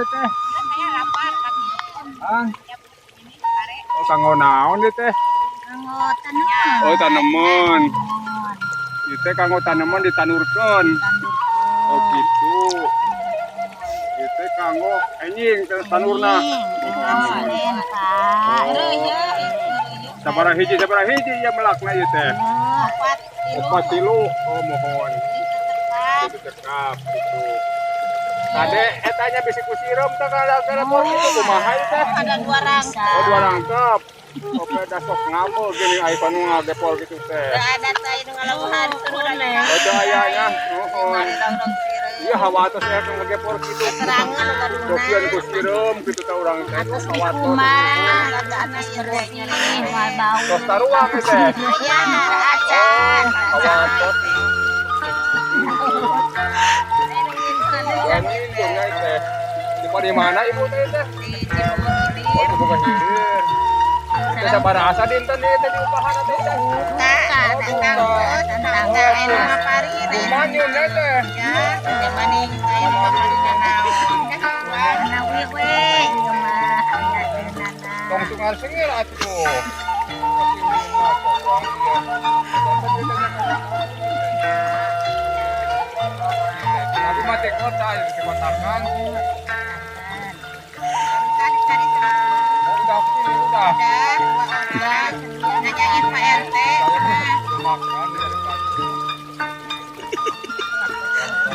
Teh? Saya lapar kan. Ah. Oh, kanggo naon ieu teh? Kanggo taneman. Oh, taneman. Ieu teh kanggo taneman ditandurkeun. Oh, gitu. Ieu teh kanggo enjing teh tandurna. Senin, Pak. Oh. Sabaraha hiji ya melakna ieu teh? Opat. Opat tilu. Oh, muhun. Itu cekap gitu. Kade eta nya bisi ku sireum teh kana itu kumaha ieu teh? Ada dua rangkap. Oh, dua rangkap. Oke, dah sok ngamul gini ai panu ngagepol gitu teh. Ada teh nu ngalauhan turun. Oh, teu aya nya. Muhun. Iya, hawatos ya ngagepol gitu. Keterangan. Dokian ku sireum gitu teh urang teh. Atas di Hawatos. rumah, atas bersih, moal bau. Tos taruang ieu teh. Iya, acan. Hawatos. Wani nya teh. Di mana ibu teh teh? Oh, di Boga Hilir. Itu sabaraha asa dinten ieu teh diupahan teh teh? Lumayan teh. Ya. Tong sungar sengir atuh. Tapi mah teh kota di kotakan. Oh, udah sini udah. Nanyain Pak RT. Makan.